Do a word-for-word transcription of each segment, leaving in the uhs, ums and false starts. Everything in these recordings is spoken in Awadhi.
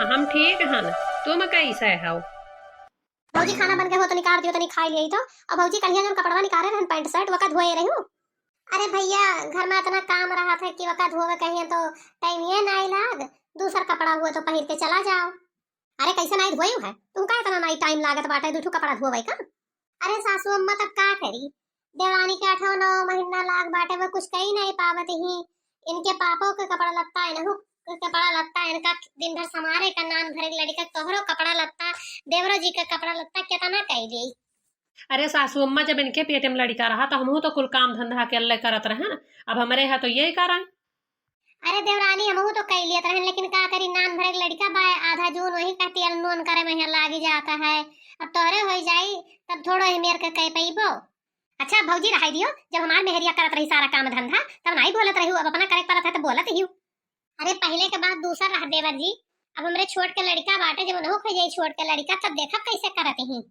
हम ठीक हन, तुम कैसे हो? भौजी, खाना बन गए हो तो निकाल दियो, तनी खाई लियो तो। और भौजी, कलिया जौन कपड़वा निकाले रहन, पैंट शर्ट, वका धोए रहू? अरे भैया, घर में इतना काम रहत है कि वका धोवे कहिए तो टाइम ये नाई लाग, दूसर कपड़ा हुए तो पहिर के चला जाओ। अरे कैसे नाई धोए है, तुमका इतना नाई टाइम लागत बाटे दू ठो कपड़ा धोवे का? अरे सासू अम्मा, तब का करी, देवरानी के आठो नौ महीना लाग बाटे, वो कुछ कई नाई पावत ही। इनके पापो के कपड़ा लत्ता, इनहू के कपड़ा लत्ता, इनका दिन भर समारे का, नान भरे लड़का, तोहरो कपड़ा लत्ता, देवरो जी के कपड़ा लत्ता, केतना कई देई। अरे सासू अम्मा, जब इनके पेटे में लड़का रहा तो हमहू तो कुल काम धंधा अकेले करत रहन, अब हमरे है तो यही कारण। अरे देवरानी, हमहू तो कई लियत रहन, लेकिन का करी, नान भरे लड़का बा, आधा जून वही का तेल नून करे में लागी जाता है। अब तोहरे हो जाई, तब थोड़ो ही मेर के कह पइबो। अच्छा भौजी, रहाई दियो, जब हमार मेहरिया करत रही सारा काम धंधा, तब नाई बोलत रहू, अब अपना करे के परत है तो बोलत ही। अरे पहिले के बात दूसर रहा देवर जी, अब हमरे छोट के लड़का बाटे, जब उनहु खो जाई छोट के लड़का, तब देखब कैसे करत ही।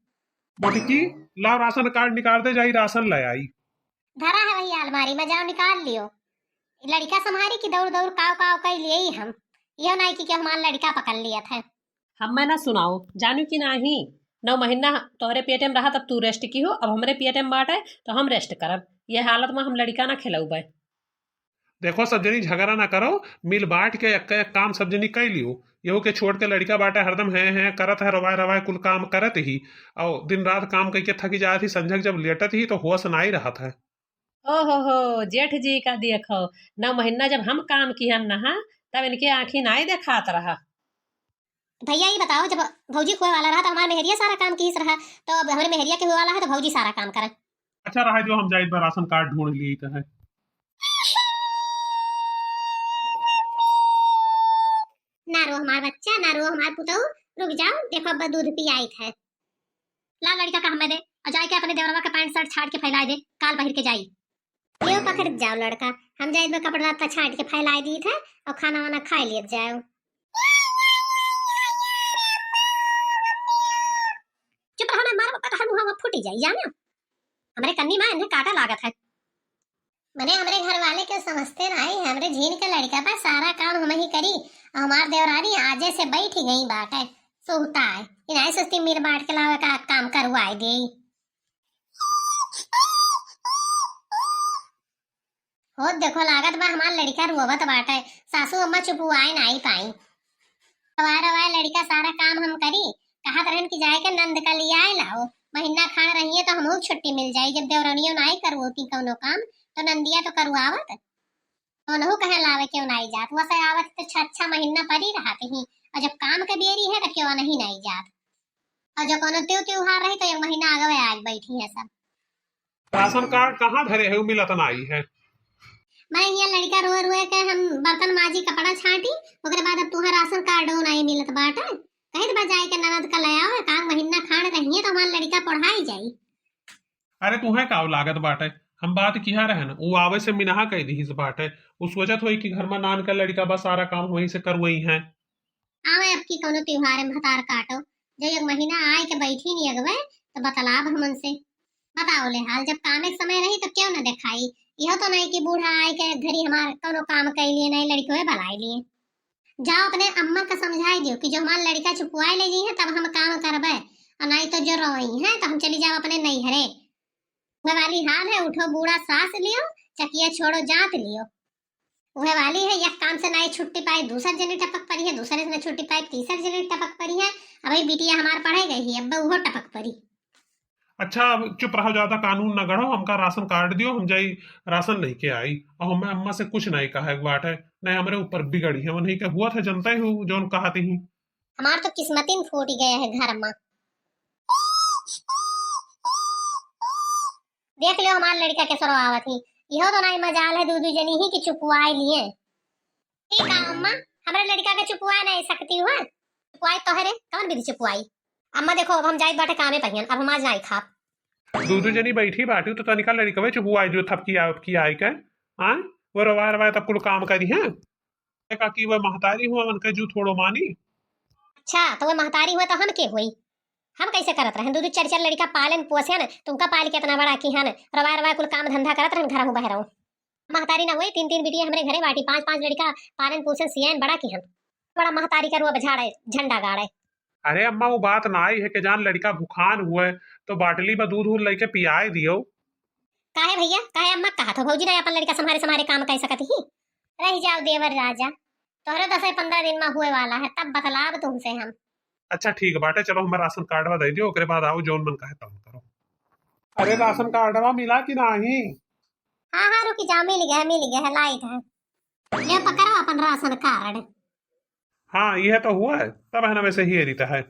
मोटकी, लाओ राशन कार्ड निकाल दे, जाई राशन ले आई। धरा है वही अलमारी में, जाओ निकाल लियो। लड़का संभारी की दौड़ दौड़ काव काव कई लिए ही हम, यो नाई कि, कि हमार लड़का पकड़ लियत है। हम्मे ना सुनाओ, जानू कि नाही, नौ महीना तोहरे पेटे में रहा, तब तू रेस्ट किहो, अब हमरे पेटे में बाटे, तो हम रेस्ट करब। ये हालत में हम लड़का ना खिलौबे। देखो, सब जनी झगड़ा ना करो, मिल बांट के एक एक काम सब जनी कई लियो। यहू के छोट के लड़का बाटे, हरदम हैं हैं करत है, रवाय रवाय कुल काम करत ही, और दिन रात काम कई के थकी जात ही, संझक जब लेटत ही तो होश नाई रहत है। ओ हो हो, जेठ जी का देखो, नौ महीना जब हम काम किहन नहा, तब इनके आँखी नाई देखात रहा। भैया, ये बताओ, जब भौजी के हुए वाला रहा, तो हमार मेहरिया सारा काम किहिस रहा, तो अब हमरे मेहरिया के हुए वाला है, तो भौजी सारा काम करे। अच्छा रहा, जो हम जाइत बा राशन कार्ड ढूंढ लिए तो है। ना रो हमार बच्चा, ना रो हमार पुतऊ, रुक जाओ, देखो, अब दूध पी आइत है। ला लड़का का हमें दे, और जाके अपने देवरवा के पैंट शर्ट छाट के फैलाए दे, काल पहिर के जाई। यो पकड़ जाओ लड़का, हम जाइत बा कपड़ा लत्ता छाट के फैलाए दीत है, और खाना वाना खाए लियत जाओ। चुप रहो ना, मार बता, हर मुंह फूटी जाई, जाना। हमरे कन्नी माँ इन्हें काटा लागत है। मने हमरे घर वाले के समझते नाई है, हमरे झीन के लड़का पर सारा काम हम ही करी, और हमार देवरानी आजे से बैठ गई बाटे, सुहता है, इनाई सुस्ती मीर बांट के लावे का काम करवाए दे। हो देखो, लागत बा हमार लड़का रोवत बाटे, सासू अम्मा चुपवाए नाई पाई। रवाए रवाए लड़का सारा काम हम करी, कहत रहन कि जाए के नंद का लियाए लाओ, महीना खान रहिए तो हमहू छुट्टी मिल जाई, जब देवरनियो नाई करवोती कौनो काम तो नंदिया तो करवावत। उनहू कहे लावे के नाई जात, वसे आवत तो छह छह महीना परी रहत ही, और जब काम के बेरी है तो क्यों नहीं नाई जात, और जो कोनो त्यू त्योहार रही तो एक महीना आगे आग बैठी है सब। राशन कार्ड कहाँ धरे है, उ मिलत नाई है। मैं ये लड़का रोए रोए के हम बर्तन माजी, कपड़ा छाटी, ओकरे बाद अब तुहार राशन कार्ड हो नाई मिलत बाटे। कहित बा जाए के ननद का ले आओ, एक आध महीना खान रहिए तो हमार लड़का पढ़ाई जाई। अरे तुहे का लागत बाटे, हम बात किहा रहन, उ आवे से मिनहा कह दिहिस बाटे। उ सोचत होई कि घर में नान का लड़का बा, सारा काम वहीं से करवई है। आवे अब की कौनो त्योहार में भतार काटो, जो एक महीना आए के बैठी नहीं अगवे तो बतलाब हमन से। बताओ ले हाल, जब काम एक समय रही तो क्यों न दिखाई। यह तो नहीं कि बूढ़ा आए के घरी हमार कौनो काम कर लिए, नहीं लड़के बलाई लिए। जाओ अपने अम्मा का समझाई दियो कि जो हमार लड़का चुपवाए ले जी है तब हम काम करबे, और नहीं तो जो रोई है तो हम चली जाओ अपने नैहरे। वह वाली हाल है, उठो बूढ़ा सांस लियो, चकिया छोड़ो जात लियो। वह वाली है, एक काम से नाई छुट्टी पाई, दूसर जने टपक पड़ी है, दूसरे से ना छुट्टी पाई, तीसर जने टपक पड़ी है। अब ये बिटिया हमार पढ़े गई है, अब वो टपक पड़ी। अच्छा, अब चुप रहो, ज्यादा कानून ना गढ़ो, हमका राशन कार्ड दियो, हम जाई राशन लेके आई, और हमें अम्मा से कुछ नहीं कहा एक बात है, नहीं हमरे ऊपर बिगड़ी है, उन्हीं के हुआ था, जनता ही हूँ, जौन कहा थी। हमार तो किस्मतिन फूट गया है घर में। देख लो हमार लड़का के सरो आवत ही, यह तो नहीं मजाल है, दू दू जनी ही कि चुपवाए लिए। ठीक है अम्मा, हमरे लड़का के चुपवाए नहीं सकती हुआ, चुपवाए तो है रे, कौन विधि चुपवाई? अम्मा देखो, अब हम जाइत बाटे कामे पहियन, अब हम आज नहीं खाब। दू दू जनी बैठी बाटी तो तनिका लड़कवे चुपवाए जो थपकी आ, थपकी आए के, हाँ, वो रवाए रवाए तब कुल काम करी हैं। काकी वह महतारी हुआ, उनके जू थोड़ो मानी। अच्छा, तो वह महतारी हुआ तो हम के हुई? हम कैसे करत रहन? दू दू चार चार लड़का पालन पोषण, तुमका पाल के इतना बड़ा किहन, रवाए रवाए कुल काम धंधा करत रहन, घर हूँ बहरऊ। महतारी ना हुई, तीन तीन बिटिया हमरे घरे बाटी, पांच पांच लड़का पालन पोषण सियान बड़ा किहन। बड़ा महतारी का रोब झाड़े, झंडा गाड़े। अरे अम्मा, वो बात नाई है कि जान लड़िका भुखान हुए तो बाटली में दूध उध लइके पियाए दियो। काहे भइया, काहे अम्मा कहत हो, भौजी नाई अपन लड़िका सम्हारे सम्हारे काम कइ सकत ही? रहि जाओ देवर राजा, तोहरे दसे पन्द्रह दिन में हुए वाला है, तब बतलाब तुमसे हम। अच्छा ठीक बाटे, चलो हमार राशन कार्डवा दइ दियो, ओकरे बाद आओ जौन मन कहे तौन करो। अरे राशन कार्डवा मिला कि नाही? हाँ हाँ रुकि जाओ, मिलि गए, मिलि गए, लाइत है। ले पकड़ो अपन राशन कार्ड। हाँ, यह तो हुआ है, तब है ना वैसे ही रहता है।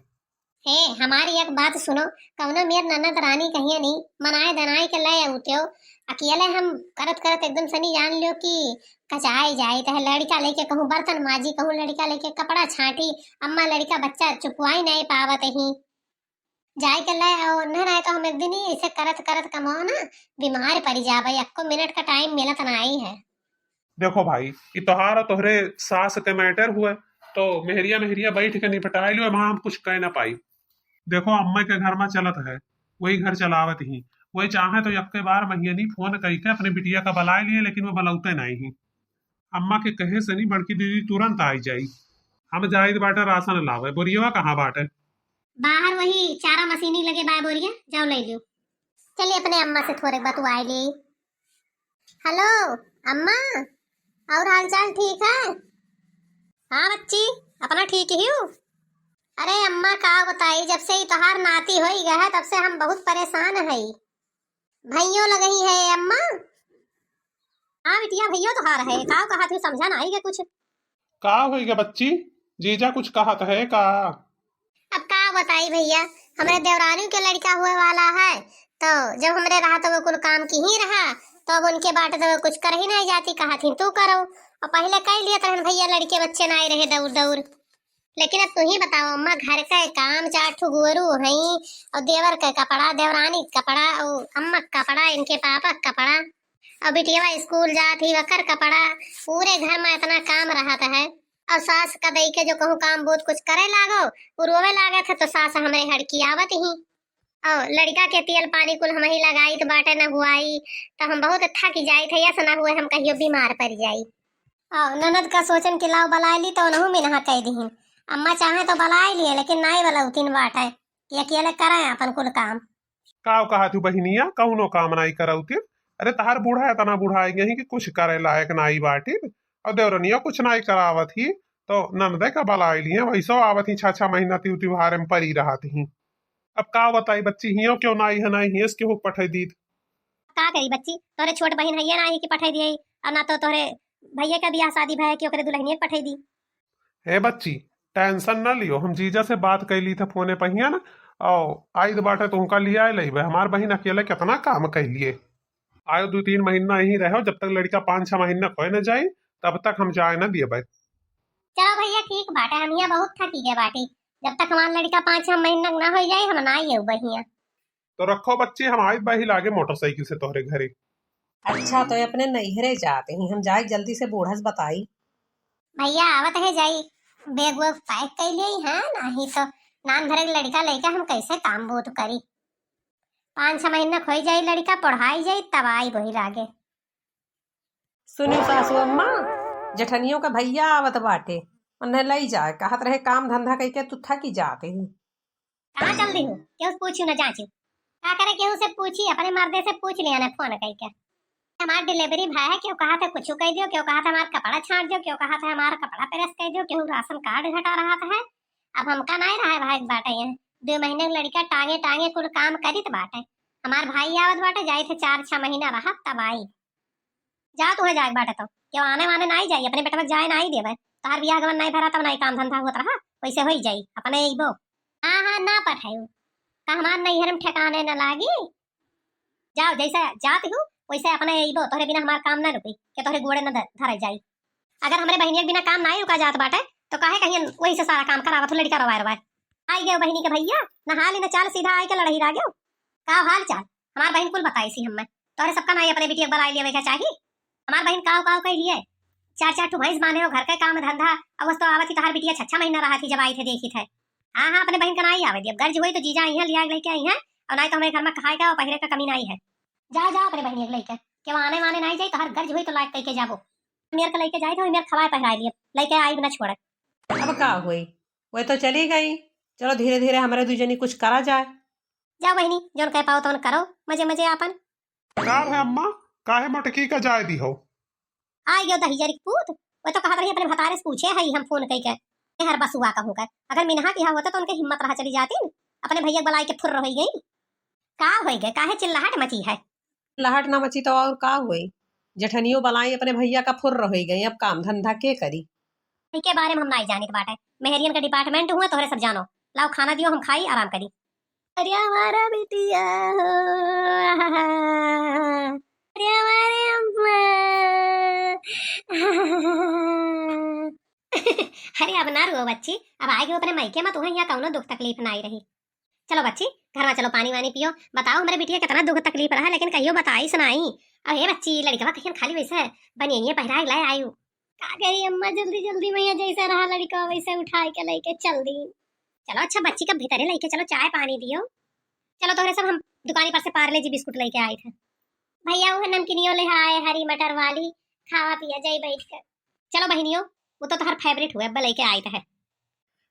हे, हमारी एक बात सुनो, कउनो मेर ननद रानी कहिए नहीं, मनाए दनाए के ले आउतेउ, अकेले हम करत करत एकदम सनी जान लियो कि कचाए जाइत है। लड़िका लइके कहूँ बर्तन माजी, कहूँ लड़िका लइके कपड़ा छाँटी, अम्मा लड़िका बच्चा चुपवाई नहीं पावत ही। जाए के ले आओ, न रहे तो हम एक दिन ही ऐसे करत करत कमाओ ना, बीमार पड़ी जाबे, एक्को मिनट का टाइम मिलत नाई है। देखो भाई, ई तोहार और तोहरे सास के मैटर हुए, तो मेहरिया मेहरिया बैठ के निपटाए लियो, वहाँ हम कुछ कह ना पाई। देखो अम्मा के घर में चलत है, वही घर चलावत ही, वही चाहे तो यक्के बार महीनी फोन कइके अपने बिटिया का बलाए लिए, लेकिन वो बलौते नहीं ही। अम्मा के कहे से नहीं बड़की दीदी तुरंत आई जाई। हम जाइत बाटे राशन लावे। बोरियवा कहाँ बाटे? बाहर वही चारा मशीनी लगे बा बोरिया, जाओ ले लियो। चलिए अपने अम्मा से थोड़े बतुआए ले। हेलो अम्मा, और हालचाल ठीक है? हाँ बच्ची, अपना ठीक ही हूँ। अरे अम्मा का बताई, जब से ई तोहार नाती होई गए है तब से हम बहुत परेशान हई। भइयो लगही है अम्मा। हाँ बिटिया, भइयो तोहार है, का कहत ही समझा नाई के कुछ। का होई गे बच्ची, जीजा कुछ कहत है का? अब का बताई भइया, हमरे देवरानी के लड़िका हुए वाला है, तो जब हमरे रहा तो वो कुल काम की ही रहा, तो अब उनके बाटे तो वो कुछ कर ही नहीं जाती, कहत ही तू करो। और पहिले कइ लिया तहन भइया, लड़िके बच्चे नाई रहे दौड़ दौड़। लेकिन अब तू ही बताओ अम्मा, घर का काम, चार ठो गोरू हई, और देवर का कपड़ा, देवरानी का कपड़ा, और अम्मा का कपड़ा, इनके पापा का कपड़ा, और बिटियवा स्कूल जात ही, वकर कपड़ा, पूरे घर में इतना काम रहत है। और सास का दई के जो कहूँ काम बहुत कुछ करे लागो, वो रोवे लागत है, तो सास हमरे हड़की आवत ही। और लड़िका के तेल पानी कुल हमही लगाइत बाटे न हुआई, तो हम बहुत थक जाइत है, ऐसा ना हुए हम कहियो बीमार पड़ जाई। और ननद का सोचन के लाओ बलाए ली तो उनहू में नहा कह दिहिन। अम्मा चाहे तो बलाए लिए, लेकिन नाई बलौतिन बाटे कि अकेले करे अपन कुल काम। काव कहत हूँ बहिनिया, कौनो काम नाई करौतिन। अरे तहार बूढ़ा इतना बूढ़ा आई गई कि कुछ करे लायक नाई बाटिन, और देवरनिया कुछ नाई करावत ही, तो ननदे का बलाए लिए, वैसो आवत ही, छह छह महीना त्यू त्योहार में परी रहत ही। अब का बताई बच्ची, हियो क्यों ना आई है, ना हियस केहू पठै दीत। का करी बच्ची, तोरे छोट बहिन हइये ना आई कि पठै दिए, और ना तो तोरे भैया का बियाह शादी भय कि ओकरे दुल्हनिया के पठै दी। हे बच्ची, टेंशन ना लियो, हम जीजा से बात कैली थे फोने पर हिया ना, और आई तो बाटे तुमका लिया लेबे। हमार बहिन अकेले कितना काम कैलिए। आयो दो तीन महीना यहीं रहो, जब तक लड़का पाँच छह महीना कोई ना जाई, तब तक हम जाए ना दिए भाई। चलो भैया ठीक बाटे, हम यहाँ बहुत थकी गए बाटी, जब तक हमार लड़का पाँच छह महीना ना हो जाए हम ना आइए भैया। तो रखो बच्ची, हम आइत बाही लागे मोटरसाइकिल से तोहरे घरे। अच्छा, तो अपने नैहरे जात ही, हम जाए जल्दी से बूढ़ा से बताई। भैया आवत है जाई, बैग वैग पैक कर लिए है, नहीं तो नान भरे के लड़का लेके हम कैसे काम बूत करी। पाँच छह महीना खोई जाई लड़का, पढ़ाई जाई, तब आई वही लागे। सुनी सासू अम्मा, जेठनियों का भैया आवत बाटे, उन्हें लई जाए, कहत रहे काम धंधा कइके तू थकी जात ही। कहाँ चल दी हो? केहू से पूछी ना जाँची। का करे केहू से पूछी, अपने मर्दे से पूछ लिया ना फोन कइके। हमार डिलीवरी भाई है, केहू कहा था कुछ कह दियो, केहू कहा था हमार कपड़ा छाँट दियो, केहू कहा था हमार कपड़ा प्रेस कर दियो, केहू राशन कार्ड घटा रहा था है। अब हमका नहीं रहा है भाई बाटे यहाँ। दो महीने के लड़का टांगे टांगे कुल काम करित बाटे। हमार भाई आवत बाटे, जाई थे चार छह महीना रहा तब आई। जा तुहे जाए बाटे तो। केहू आने वाने नाई जाई, अपने बेटवा के जाए नाई देवे। तोहार बियाह गवन नाई भरा तब नाई काम धंधा होत रहा, वैसे होई जाई, अपने अइबो। हाँ, हाँ, ना पठायू। का हमार नैहर में ठिकाने न लागी? जाओ, जैसे जात हूँ, वैसे अपने अइबो, तोहरे बिना हमार काम ना रुकी, के तोहरे गोड़े न ध-, धरे जाई। अगर हमरे बहिनिया के बिना काम नाई रुका जात बाटे, तो काहे कहीं वही से सारा काम करावत हो, लड़का रोवाए रोवाए। आई गयो बहिनी के भैया, न हाल न चाल, सीधा आई के लड़ही रह गयो। का हाल चाल? हमार बहिन कुल बताई सी हमें। तोहरे सबका नाई अपने बिटिया के बलाई लेवे के चाही। हमार बहिन काव काव कह लिए, चार चार ठो भैंस बांधे हो, घर का काम धंधा, अब बस तो आवत ही तोहार बिटिया छह छह महीना रहा थी जब आई थे देखी थे। हाँ, हाँ, अपने बहिन का नाई आवे दियब, गर्ज होई तो जीजा आई हैं, लिया लेके आई हैं, और नाई तो हमरे घर में खाए का और पहिरे का कमी नाई है। जाओ, जाओ अपने बहिनिया के लइके, केहू आने वाने नाई जाई, तोहार गर्ज होई तो लायक कइके जाबो। मेर के लइके जाई थे, मेर खवाए पहिराए लिए, लइके आई बिना छोड़े। अब का होई, वह तो चली गई। चलो धीरे धीरे हमरे दुइ जनी कुछ करा जाए। जाओ बहिनी, जौन कह पाओ तौन करो, मजे मजे आपन। का है अम्मा, काहे मोटकी का जाए दी हो? आ गयो दहिजर के पूत, वो तो कहत रही अपने भतारे से पूछे है हम फोन कई के, हर बसुआ कहूँ के। अगर मिनहा किहा होता तो उनके हिम्मत रहा चली जाती, अपने भैया के बुलाई के फुर्र होई गई। का होई गए, काहे चिल्लाहट मची है? चिल्लाहट ना मची तो और का होई, जेठनियो बुलाई अपने भैया का फुर्र होई गई, अब काम धंधा के करी? इनके बारे में हम नाई जानित बाटे, मेहरियन का डिपार्टमेंट हुआ, तोहरे सब जानो। लाओ खाना दियो, हम खाई, आराम करी। अरे हमारा बिटिया हो, आहा, अरे हमारे अम्मा, आहा। अरे अब ना रो बच्ची, अब आए गयो अपने मायके में, तुहे यहाँ कौनो दुख तकलीफ ना आई रही। चलो बच्ची, घर में चलो, पानी वानी पियो। बताओ हमरे बिटिया कितना दुख तकलीफ रहा, लेकिन कहियो बताई सुनाई। अब हे बच्ची, लड़कवा कहियन खाली वैसे बनिये पहिराए लाए आयु। का करी अम्मा, जल्दी जल्दी में यहाँ जैसे रहा लड़का वैसे उठाए के लेके चल दी। चलो अच्छा बच्ची का भीतरे लेके चलो, चाय पानी दियो। चलो तोहरे सब हम दुकानी पर से पार्ले जी बिस्कुट लेके आए थे। भैया वो नमकीनियो ले आए हरी मटर वाली, खावा पिया जाई बैठ कर। चलो बहिनियो, वो तो तोहर फेवरेट हुए, अब लेके आए थे।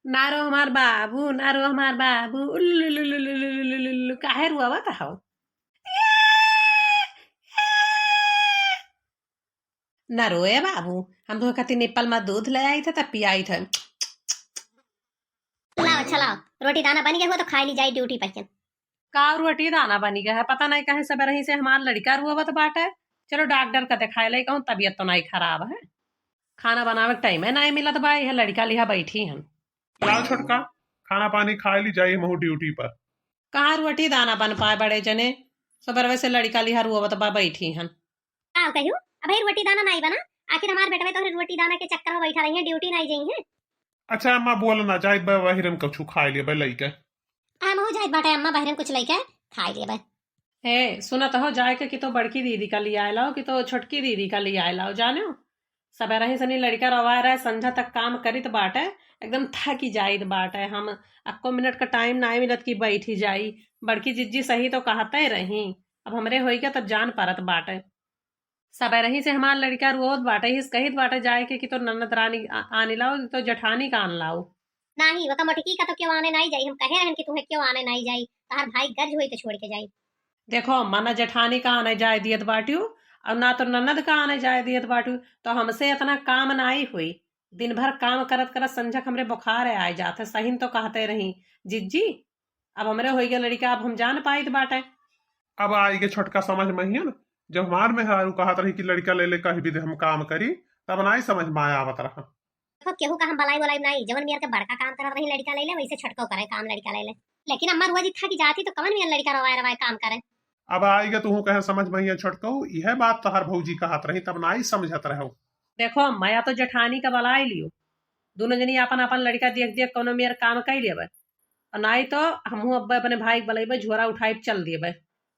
ना रो हमार बाबू, ना रो हमार बाबू, उल्लुल्लुल्लुल्लुल्लुल्लुल्लुल्लु, काहे रुआवत हौ? ना रोए बाबू, हम तोहरे खातिर निप्पल मा दूध ले आई थे, तब पियाई थे। लाओ, अच्छा लाओ, रोटी दाना बन गया हुआ तो खाई ली जाई ड्यूटी पर। का रोटी दाना बनी गया है, पता नहीं कहे सबेरही से हमार लड़का रोवत बाटे। चलो डॉक्टर का दिखाए ले कहूँ, तबीयत तो नहीं खराब है। खाना बनावे के टाइम है, नहीं मिलत बा, यह लड़का लिहा बैठी हन। लाओ छोटका, खाना पानी खाए ली जाई, हमहू ड्यूटी पर। कहाँ रोटी दाना बन पाए बड़े जने, सबेरवे से लड़का लिहा रोवत बा, बैठी हन। का कहियो, अबे रोटी दाना नहीं बना, आखिर हमार बेटवे तोहरे रोटी दाना के चक्कर में बैठा रही है, ड्यूटी नहीं जाई है। अच्छा अम्मा बोल ना, जाइत बा बहिरन कछु खाए लिए बा लइके। हमहू जाइत बाटे अम्मा, बहिरन कुछ लइके खाए लिए बा। हे सुनत हो, जाए के कि तो बड़की दीदी का लियाए लाओ कि तो छोटकी दीदी का लियाए लाओ, जानो सबेरही सनी लड़का रोवाए रहे, संझा तक काम करित बाटे, एकदम थकी जाइत बाटे। हम अक्को मिनट का टाइम नाई मिलत कि बैठी जाई। बड़की जिज्जी सही तो कहते रही, अब हमरे होई गया तब जान परत बाटे। सबेरही से हमार लड़का रोवत बाटे, हिस कहित बाटे जाए के कि तो ननद रानी आ-, आने लाओ, तो जेठानी का आन लाओ। नाही, वका मोटकी का तो क्यों आने नाई जाई, हम कहे रहन कि तुम्हें क्यों आने नाई जाई, तहार भाई गरज होई तो छोड़ के जाई। देखो, अम्मा ना जेठानी का आने जाए दियत बाटियो, और ना तो ननद का आने जाए दियत बाटियो, तो हमसे इतना काम नाई होई। दिन भर काम करत करत संझक हमरे बुखार आए जात है, सहीन तो कहते रही, जिज्जी, अब हमरे होई गया लड़का, अब हम जान पाइत बाटे। अब आई के छोटका समझ में ही है ना, जब हमार मेहरारू कहत रही कि लड़का ले ले कह भी दे हम काम करी, तब नाई समझ में आया आवत रहा। देखो, केहू का हम बलाई बोलाई नाई, जवन मेर के बड़का काम करत रही लड़का ले ले, वैसे छोटको करे काम लड़का ले ले। लेकिन अम्मा रोज ही थक जाती तो कवन मेर लड़का रवाए रवाए काम करे। अब आई गए तुहू कहे समझ में, छोटकऊ, इहे बात तोहर भौजी कहत रही, तब नाई समझत रहो। देखो अम्मा, या तो जेठानी का बलाई लियो, दोनों जनी आपन आपन लड़का देख देख कौनो मेर काम कई लेबे, और नाई तो हमहू अब अपने भाई के बलैबे, झोरा उठाई चल देबे,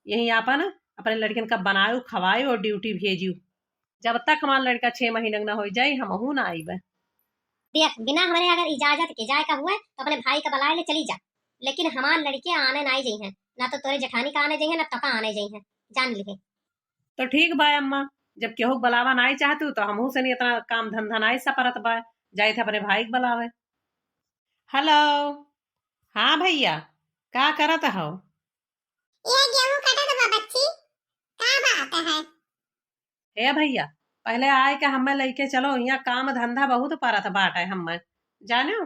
यहीं आपन अपने लड़कन का बनायो, खवायो और ड्यूटी भेजियो। जब तक हमार लड़का छह महीने का ना हो जाए, हमहू ना आईबे। देख, बिना हमरे अगर इजाजत के जाए का हुए, तो अपने भाई का बलाए ले चली जा, लेकिन हमार लड़के आने नाई जइहें, ना तो तोरे जेठानी का आने जइहें, ना तोका आने जइहें, जान लिहे। तो ठीक बा अम्मा, जब केहू के बलावा नाई चाहतू, तो हमहू से नहीं इतना काम धंधा नाई सपरत बा, जाइत है अपने भाई के बलावे। हेलो, हाँ भैया, का करत हो? ये गेहूं कटत बा बच्ची, का बात है? हे भैया, पहले आए के हमें लेके चलो, यहाँ काम धंधा बहुत परत बाटे हमें, जानो?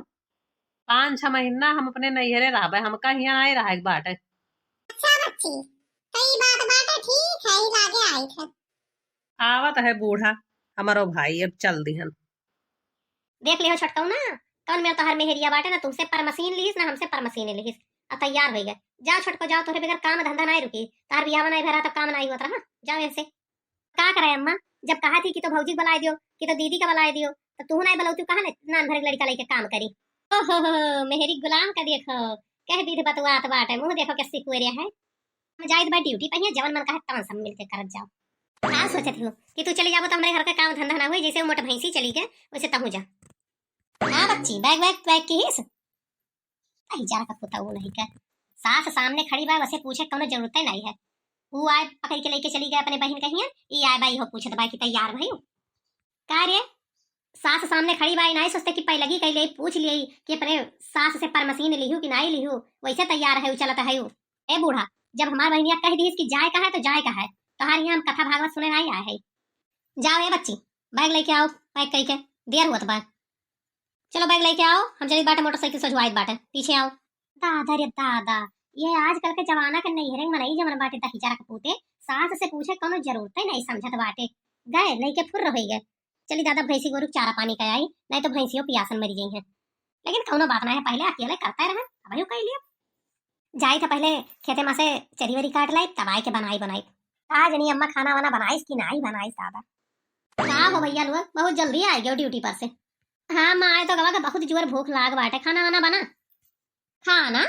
पाँच छह महीना हम अपने नैहरे रहबे, हमका यहाँ नहीं रहे के बाटे। अच्छा बच्ची, तो ई बात बाटे, ठीक है, ई लागे आई थे। आवत है बूढ़ा, हमारो भाई अब चल दिहन। देख लिहो छोटकऊ ना, कौन मेर तोहर मेहरिया बाटे, ना तुमसे परमसीन लिहिस, ना हमसे परमसीन लिहिस। अब तैयार हो गए, जाओ छोटको जाओ, तोहरे बगैर काम धंधा नहीं रुकी, तार बियाह नहीं भरा तो काम नहीं होत रहा, जाओ ऐसे। का करे अम्मा, जब कहा थी कि तो भौजी के बुलाए दियो, कि तो दीदी का बुलाए दियो, तो तू नहीं बुलाऊ, तू कहाँ ले नान भर के लड़का लेके काम करी? ओहो हो, मेहरी गुलाम का देखो, कह विध बतवात बाटे, मुँह देखो कैसी कुएरिया है। हम जाइत बा ड्यूटी पर, जवन मन कहे तवन सब मिलके करत जाओ। का सोचत हो कि तू चली जाबो तो हमरे घर का काम धंधा ना हुई, जैसे वो मोट भैंसी चली गए वैसे तहू जा। हाँ बच्ची, बैग वैग पैक किहिस? अही जरा का पुता वो नहीं का, सास सामने खड़ी बा, वैसे पूछे कोनो जरूरत ही नहीं है। वो आए पकड़ के लेके चली गए अपने बहन कहिया, ई आए बा, इहो पूछत बा कि तैयार भई। का रे, सास सामने खड़ी बाई, नाई सोचते कि पैलगी कइ लेई, पूछ लेई कि अपने सास से परमसीन लिहू कि नाई लिहू, वैसे तैयार है, चलत है। ए बूढ़ा, जब हमार बहनिया कह दीस कि जाए का है तो जाए का है, तोहार यहाँ हम कथा भागवत सुने नाई आए है। जाओ ए बच्ची, बैग लेके आओ, पैक कइके, देर होत बा। चलो बैग लेके आओ, हम चली बाटे, मोटरसाइकिल सजवाइत बाटे, पीछे आओ। दादा रे दादा, ये आजकल के जमाना के नैहरे मनई जवन बाटे दहिजरा के पूते, सास से पूछे कोनो जरूरते नहीं समझत बाटे। गए लेके फुर्र होई गए। चली दादा, भैंसी गोरू के चारा पानी का आई, नहीं तो भैंसियों पियासन मरी गई हैं। लेकिन कौनो बात ना है, पहले अकेले करता रहे, अब यू कह लिया। जाई था पहले खेते मा से चरी वरी काट लाई, तब आए के बनाई बनाई। का जनी अम्मा खाना वाना बनाइस कि नाई बनाइस दादा। का हो भैया लोग, बहुत जल्दी आ गयो ड्यूटी पर से। हाँ माँ, आए तो गवा के बहुत जोर भूख लाग बाटे, खाना वाना बना। खाना?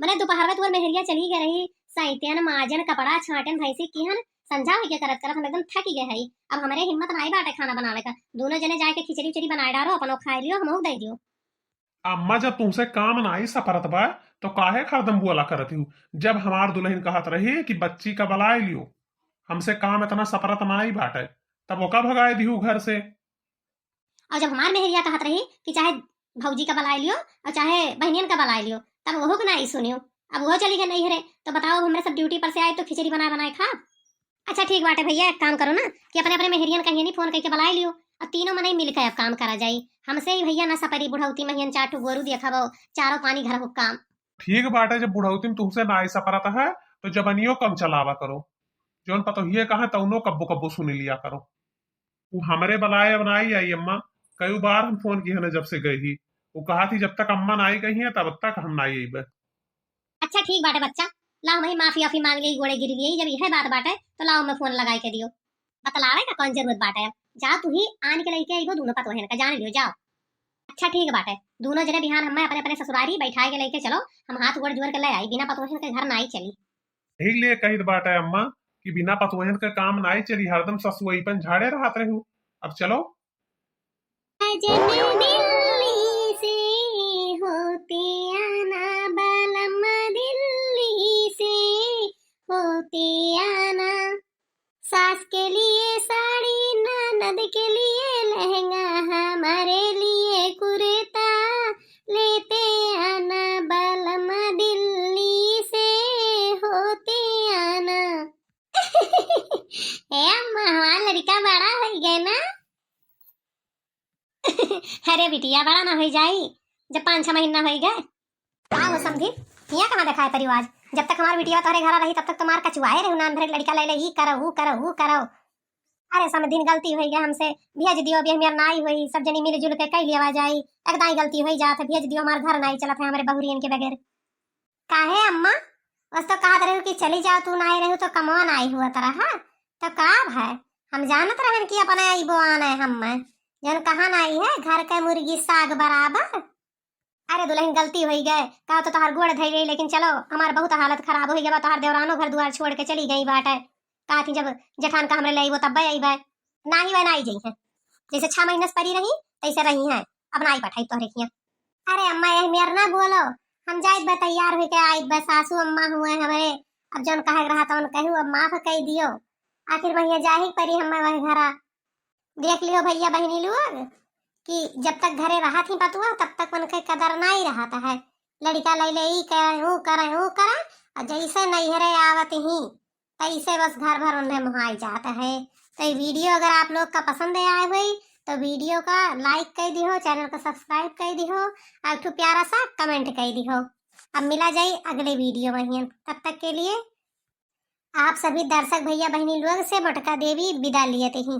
मने दोपहर में तोर मेहरिया चली गए रही, सैतन, माजन, कपड़ा छाटन, भैंसी किहन, संझा होइके करत करत हम एकदम थक गए हई। अब हमरे हिम्मत नाई बाटे खाना बनावे का। दोनों जने जाए के खिचड़ी उचड़ी बनाए डारो, अपनो खाए लियो, हमहू दे दियो। अम्मा, जब तुमसे काम नाई सपरत बा, तो काहे हरदम बोला करत हूँ? जब हमार दुल्हन कहत रही कि बच्ची का बलाए लियो, हमसे काम इतना सपरत नाई बाटे, तब ओका भगाए दिहू घर से। और जब हमार मेहरिया कहत रही कि चाहे भौजी का बलाए लियो और चाहे बहनियन का बलाए लियो, तब ओहो के नाई सुनियो। अब वो चली गए नैहरे, तो बताओ, अब हमरे सब ड्यूटी पर से आए तो खिचड़ी बनाए बनाए खा। अच्छा ठीक बाटे भैया, एक काम करो ना कि अपने अपने मेहरियन का हियनी फोन करके बलाए लियो और तीनों मनई मिलकर अब काम करा जाई। हमसे ही भैया ना सपरी, बुढ़ौती महियन चार ठो गोरू देखबो, चारों पानी घर हो काम। ठीक बाटे, जब बुढ़ौती में तुमसे नाई सपरत है तो जबनियो कम चलावा करो, जौन पतोहिए कहा तौनो कब्बो कब्बो सुन लिया करो। वो हमरे बलाए अब नाई आई अम्मा, कई बार हम फोन किए हैं जब से गई ही, वो कहा थी जब तक अम्मा नाई गई हैं तब तक हम नाई अइबे। अच्छा ठीक बाटे बच्चा, लाओ मैं माफी वाफी मांग ली, गोड़े गिर लिए, जब यह बात बाटे तो लाओ मैं फोन लगाई के दियो। बतलावे का कौन जरूरत बाटे, अब जा तू ही आन के लेके आइबो दोनों पतोहन का, जान लियो, जाओ। अच्छा ठीक बाटे, दोनों जने बिहान हमें अपने अपने ससुरारी बैठाए के लेके चलो, हम हाथ गोड़ जोड़ के ले आई, बिना पतोहन के घर नाई चली। यही लिए कहित बाटे अम्मा कि बिना पतोहन के काम नाई चली, हरदम ससुआईपन झाड़े रहत रहू। अब चलो। साजन दिल्ली से होते आना, बलम दिल्ली से होते आना। सास के लिए साड़ी, ननद के लिए लहंगा, हमारे लिए कुर्ता लेते आना, बलम दिल्ली से होते आना। ए अम्मा, हमार लड़का बड़ा होइ गए ना? अरे बिटिया, बड़ा ना होइ जाई, जब पाँच छह महीना होइ गए। का हो समधी, हियाँ कहाँ देखाए परिवार? जब तक हमार बिटिया तोहरे घरा रही, तब तक तुम्हार कचुआए रहू, नान भरे लड़का ले ले, ई करो, ऊ करो, ऊ करो। अरे समधिन, गलती होइ गए हमसे, भेज दियो, अभी हमार नाई होई, सब जनी मिलजुल के कई लेवा जाई। एक दाई गलती होइ जात है, भेज दियो, हमार घर नाई चलत है हमरे बहुरियन के बगैर। काहे अम्मा? बस तो कहत रहू कि चली जाओ, तू नाई रहू तो कमवा नाई हुआ तरह। तो का भाई, हम जानत रहन कि अपने आइबो आने हम में। जौन कहा नाई है, घर के मुर्गी साग बराबर। अरे दुल्हन, गलती होई गए, का तो तोहार गोड़ धई गई, लेकिन चलो, हमार बहुत हालत खराब होई गवा, तोहार देवरानो घर दुआर छोड़ के चली गई बाटे। का थी जब जेठान का हमरे ले आइबो तब्बे आइबे, नाही वह नाही जइहैं। जैसे छह महीने से परी रही, तैसे रही हैं, अब नाही पठाई तोहरे हियाँ। अरे अम्मा, यह मेर ना बोलो, हम जाइत बा तैयार होके आइत बा, सासू अम्मा हुए हमरे, अब जौन कहे के रहा तौन कहू, अब माफ कई दियो, आखिर वही जाही के परी हमें वह घरा। देख लियो भैया बहिनी लोग कि जब तक घरे रहत ही पतुआ, तब तक उनके कदर नाही रहत है। लड़का ले ले, ई करे, ऊ करे, ऊ करे, और जैसे नैहरे आवत ही, तैसे बस घर भर उन्हें मुहाई जात है। तो ये वीडियो अगर आप लोग का पसंद आए हुई, तो वीडियो का like कर दिहो, चैनल का सब्सक्राइब कर दिहो, और एक ठो प्यारा सा कमेंट कर दिहो। अब मिला जाई अगले वीडियो में, तब तक के लिए आप सभी दर्शक भैया बहिनी लोग से मोटका देवी विदा लियत ही।